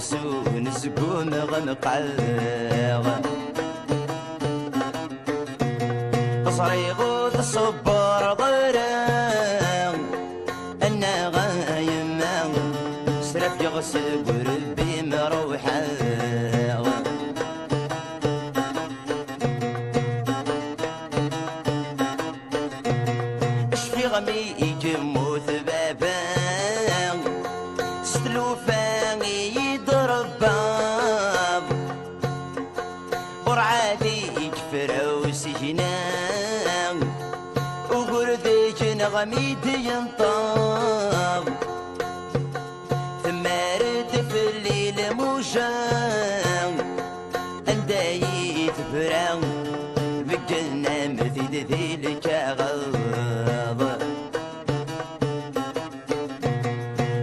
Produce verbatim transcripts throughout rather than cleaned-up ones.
Su nezgum ɣ-nqal. Ẓriɣ ur tṣebbreḍ ara, annaɣ a yemma, srafgeɣ seg urebbi-m ruḥeɣ. Cfiɣ mi i yemmut baba, s tlufa i yi-d-rebbaḍ. Urɛad i yefra usigna, ugur deg-neɣ mi d-yenṭeḍ. Temmar-d fell-i lmuja, anda i tebra, beggen-am-t-id di lkaɣeḍ.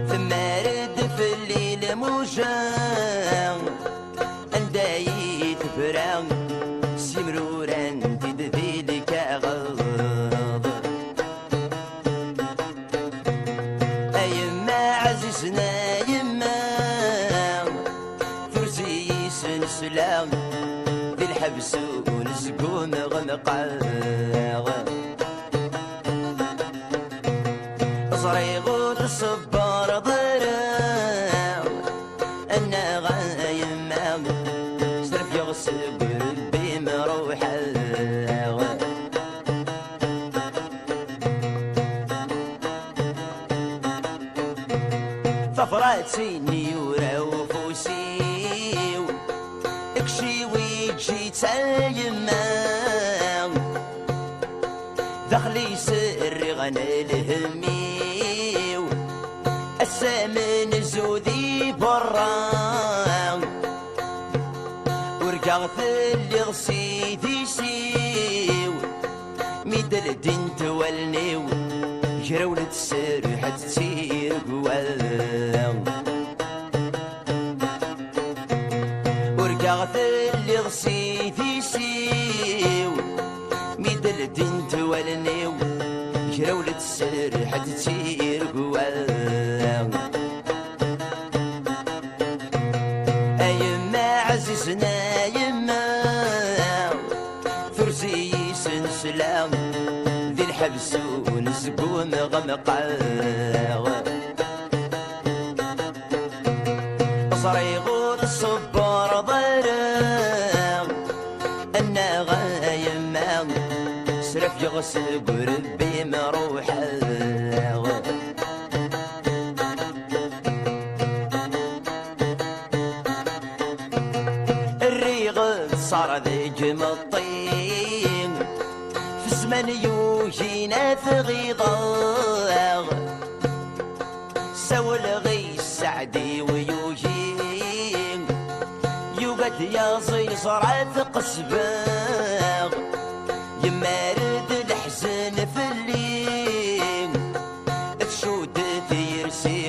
Temmar-d fell-i lmuja, anda i tebra, simruran-t-id di lkaɣeḍ. A yemma ɛzizen, a yemma, turez-iyi s nnefla, di lḥebs unezgum ɣ-nqal. Ẓriɣ ur tṣebbreḍ ara, annaɣ a yemma, srefgeɣ seg urebbi-m ruḥeɣ. Tabrat-nni yura ufus-iw, kciwi ǧǧitt a yemma. Daxel-is rriɣ n lhemm-iw, ass amenzu di berra. Urgaɣ telliḍ s idis-iw, mi d-ldint wallen-iw, grawlent serḥent d tiregwa. Urgaɣ telliḍ s idis-iw, mi d-ldint wallen-iw, grawlent serḥent d tiregwa. A yemma ɛzizen, a yemma, turez-iyi s nnefla, di lḥebs unezgum ɣ-nqal. Ẓriɣ ur tṣebbreḍ ara, annaɣ a yemma, srafgeɣ seg urebbi-m ruḥeɣ. Rriɣ ttṣar deg imeṭṭi, f zzman yugin ad t-ɣiḍeɣ. Sawleɣ i sseɛd-iw yugi, yugi ad yaẓ yeẓra-t qesbeɣ. Yemmar-d leḥzen fell-i, tcudd tiyersi,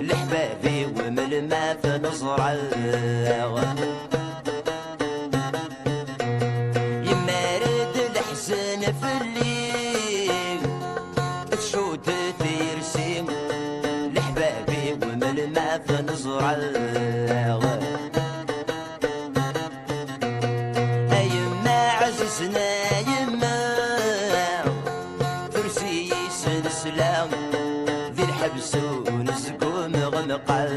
leḥbab-iw melmi ad ten-ẓreɣ. Yemmar-d leḥzen fell-i, tcudd tiyersi, leḥbab-iw melmi ad ten-ẓreɣ. A yemma ɛzizen, a yemma, turez-iyi s nnefla, di lḥebs unezgum ɣ-nqal.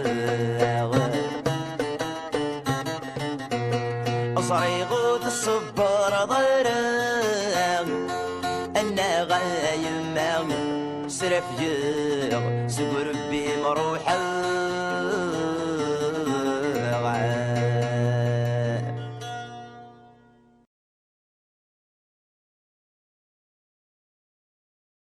Ẓriɣ ur tṣebbreḍ ara, annaɣ a yemma, srafgeɣ seg urebbi-m ruḥeɣ.